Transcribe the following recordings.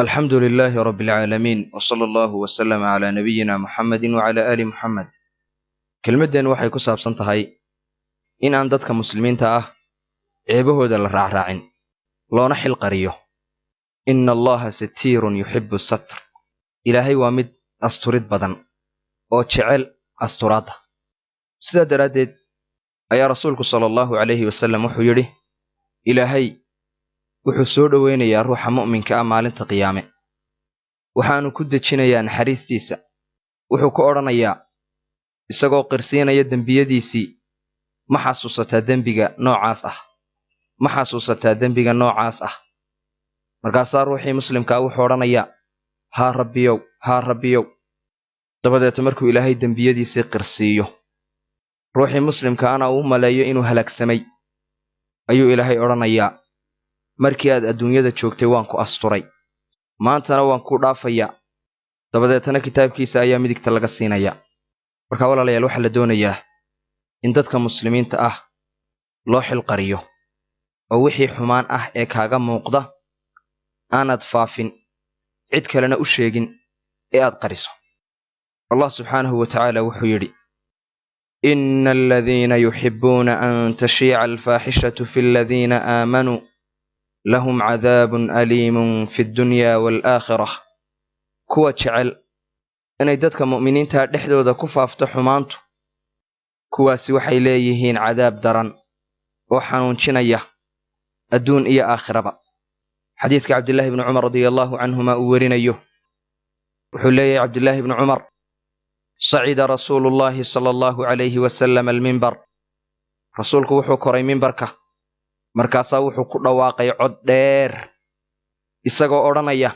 Alxamdu lilaahi rabbi alcaalamiin, wsala allahu wasalama calaa nabiyina Muxamedin wacalaa aali Muxamed. Kelmaddeennu waxay ku saabsan tahay in aan dadka muslimiinta ah ceebahooda la raacraacin, loona xilqariyo. Ina Allaha satiirun yuxibu satr. Ilaahay waa mid asturid badan oo jecel asturaadda. Sidaa daraaddeed ayaa Rasuulku sala allahu calayhi wasalam wuxuu yidhi: Ilaahay wuxuu soo dhoweynayaa ruuxa mu'minka ah maalinta qiyaame, waxaanu ku dejinayaa naxariistiisa. Wuxuu ku odhanayaa, isagoo qirsiinaya dembiyadiisii: "Ma xasuusataa dembiga noocaas ah? Ma xasuusataa dembiga noocaas ah?" Markaasaa ruuxii muslimkaa wuxuu odhanayaa: "Haa Rabbiyow, haa Rabbiyow." Dabadeeta markuu Ilaahay dembiyadiisii qirsiiyo, ruuxii muslimkaana uu maleeyo inuu halaagsamay, ayuu Ilaahay odhanayaa: "Markii aad adduunyada joogtay waan ku asturay, maantana waan ku dhaafayaa." Dabadeetana kitaabkiisa ayaa midigta laga siinayaa. Marka walaalayaal, waxaa la doonayaa in dadka muslimiinta ah loo xilqariyo, oo wixii xumaan ah ee kaaga muuqda aanaad faafin, cid kalena u sheegin, ee aad qariso. Allah subxaanahu wa tacaala wuxuu yidhi: "Ina aladiina yuxibuuna an tashiica alfaaxishatu fi aladiina aamanuu lahum cadaabun aliimun fi ddunya waalaakhirah." Kuwa jecel inay dadka mu'miniinta dhexdooda ku faafto xumaantu, kuwaasi waxay leeyihiin cadaab daran oo xanuunjinaya adduun iyo aakhiraba. Xadiidka Cabdillaahi bni Cumar radia allahu canhuma uu werinayo, wuxuu leeyahay Cabdillaahi bni Cumar: "Sacida Rasuulu llahi sala allahu calayhi wasalam almimbar." Rasuulku wuxuu koray mimbarka, markaasaa wuxuu ku dhawaaqay cod dheer, isagoo odhanaya: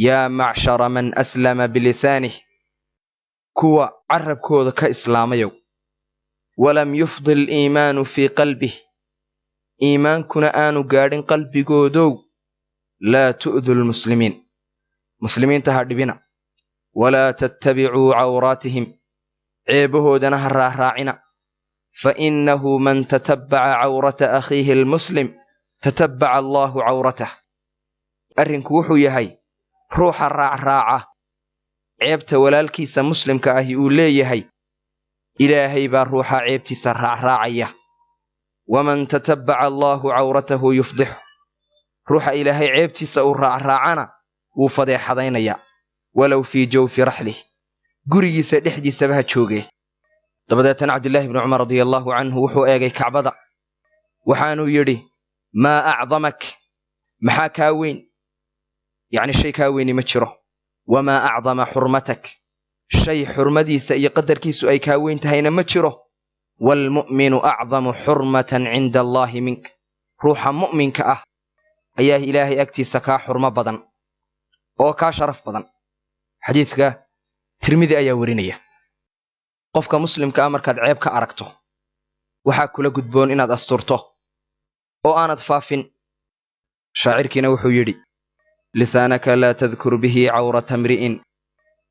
"Yaa macshara man aslama bilisaanih," kuwa carabkooda ka islaamayow, "walam yufdi aliimaanu fii qalbih," iimaankuna aanu gaadhin qalbigoodow, "laa tu'du lmuslimiin," muslimiinta ha dhibina, "walaa tattabicuu cawraatihim," ceebahoodana ha raacraacina, "fa innahu man tatabbaca cawrata akhiihi almuslim tatabbaca Allahu cawratah." Arrinku wuxuu yahay, ruuxa raacraaca ceebta walaalkiisa muslimka ahi uu leeyahay, Ilaahay baa ruuxa ceebtiisa raacraacaya. "Waman tatabbaca Allaahu cawratahu yufdixu," ruuxa Ilaahay ceebtiisa uu raacraacana wuu fadeexadaynayaa, walow fii jawfi raxlih, gurigiisa dhexdiisaba ha joogee. Dabadeetana Cabdillaahi bni Cumar radia allaahu canhu wuxuu eegay Kacbada, waxaanuu yidhi: "Maa acdamak," maxaa kaa weyn? Yacni shay kaa weyni ma jiro. "Wamaa acdama xurmatak," shay xurmadiisa iyo qadarkiisu ay kaa weyn tahayna ma jiro. "Waalmu'minu acdamu xurmatan cinda allaahi mink," ruuxa mu'minka ah ayaa Ilaahay agtiisa kaa xurmo badan oo kaa sharaf badan. Xadiidka Tirmidi ayaa werinaya. Qofka muslimka ah markaad ceeb ka aragto, waxaa kula gudboon inaad asturto oo aanad faafin. Shaacirkiina wuxuu yidhi: "Lisaanaka laa tadkur bihi cawrata mri'in,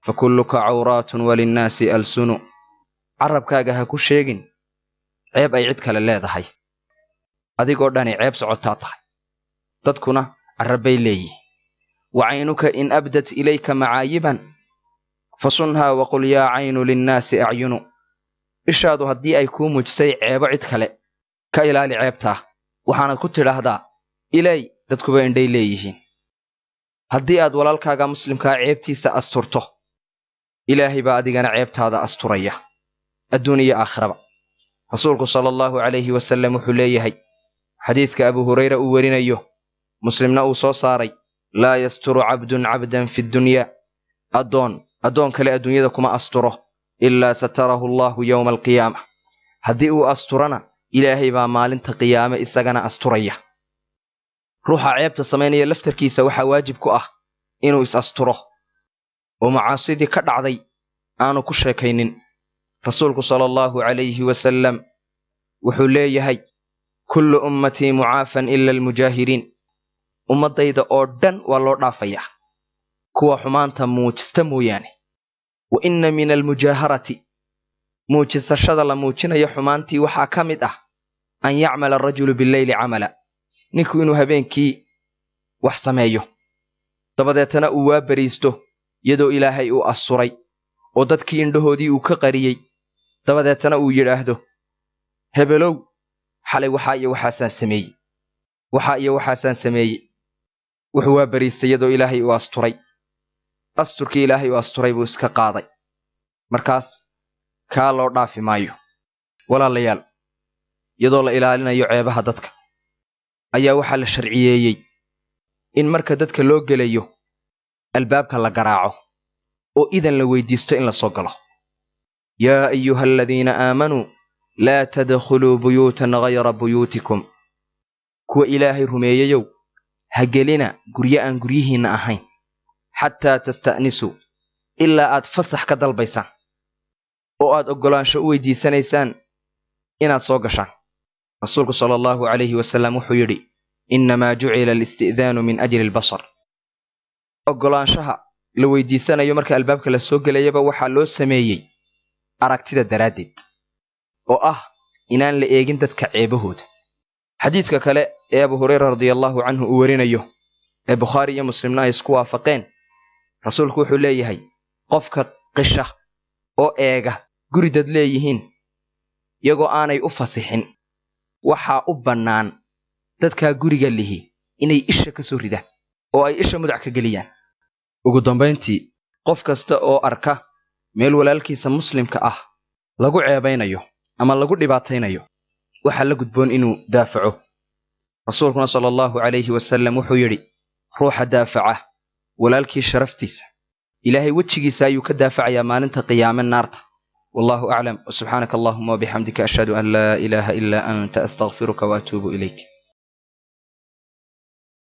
fakulluka cawraatun walinnaasi alsunu." Carabkaaga ha ku sheegin ceeb ay cid kale leedahay, adigoo dhani ceeb socotaa tahay, dadkuna carrabbay leeyihin. "Wa caynuka in abdat ilayka macaayiban fasunhaa waqul yaa caynu linnaasi acyunu." Ishaadu haddii ay kuu muujisay ceebo cid kale, ka ilaali ceebtaa, waxaanad ku tidhaahdaa: "Ilay, dadkuba indhay leeyihiin." Haddii aad walaalkaaga muslimkaa ceebtiisa asturto, Ilaahay baa adigana ceebtaada asturaya adduun iyo aakhiraba. Rasuulku sala allahu calayhi wasallam wuxuu leeyahay, xadiidka Abu Hurayra uu werinayo, Muslimna uu soo saaray: "Laa yasturu cabdun cabdan fi ddunyaa," addoon addoon kale adduunyada kuma asturo, "ilaa satarahu allahu yowma alqiyaama." Haddii uu asturana, Ilaahay baa maalinta qiyaame isagana asturaya. Ruuxa ceebta samaynaya laftarkiisa waxaa waajib ku ah inuu is asturo oo macaasidii ka dhacday aanu ku sheekaynin. Rasuulku sala allahu calayhi wasalam wuxuu leeyahay: "Kullu ummatii mucaafan ila almujaahiriin." Ummaddayda oo dhan waa loo dhaafayaa, kuwa xumaanta muujista mooyaane. Wa inna min almujaaharati, muujisashada la muujinayo xumaantii waxaa ka mid ah, "an yacmala arajulu bileyli camala," ninku inuu habeenkii wax sameeyo. Dabadeetana uu waa beriisto iyadoo Ilaahay uu asturay oo dadkii indhahoodii uu ka qariyey. Dabadeetana uu yidhaahdo, hebelow, xalay waxaa iyo waxaasaan sameeyey, waxaa iyo waxaasaan sameeyey. Wuxuu waa beriistay iyadoo Ilaahay uu asturay, asturkii Ilaahay uu asturay buu iska qaaday. Markaas kaa loo dhaafi maayo. Walaalayaal, iyadoo la ilaalinayo ceebaha dadka ayaa waxaa la sharciyeeyey in marka dadka loo gelayo albaabka la garaaco oo idan la weydiisto in la soo galo. Yaa ayuha aladiina aamanuu laa tadkhuluu buyuutan ghayra buyuutikum. Kuwa Ilaahay rumeeyeyow, ha gelina guryo aan guryihiinna ahayn, xataa tasta'nisuu, ilaa aad fasax ka dalbaysaan oo aad oggolaansho u weydiisanaysaan inaad soo gashaan. Rasuulku sala allahu calayhi wasalam wuxuu yidhi, innamaa jucila alisti'daanu min ajli albashar. Oggolaanshaha la weydiisanayo marka albaabka la soo gelayaba waxaa loo sameeyey aragtida daraaddeed, oo ah inaan la eegin dadka ceebahooda. Xadiidka kale ee Abu Hurayra radiallahu canhu uu warinayo ee Bukhaari iyo Muslimna ay isku waafaqeen, rasuulku wuxuu leeyahay, qofka qisha oo eega guri dad leeyihiin iyagoo aanay u fasixin, waxaa u bannaan dadkaa guriga lihi inay isha ka soo ridaan oo ay isha mudac ka geliyaan. Ugu dambayntii, qof kasta oo arka meel walaalkiisa muslimka ah lagu ceebaynayo ama lagu dhibaataynayo, waxaa la gudboon inuu daafaco. Rasuulkuna sala allahu calayhi wasalam wuxuu yidhi, ruuxa daafaca walaalkii sharaftiisa, Ilaahay wejigiisa ayuu ka daafacayaa maalinta qiyaame naarta. Wallahu aclam, wsubxaanaka allahuma wabixamdika, ashhadu an laa ilaaha ilaa anta, astaqfiruka waatuubu ilayk.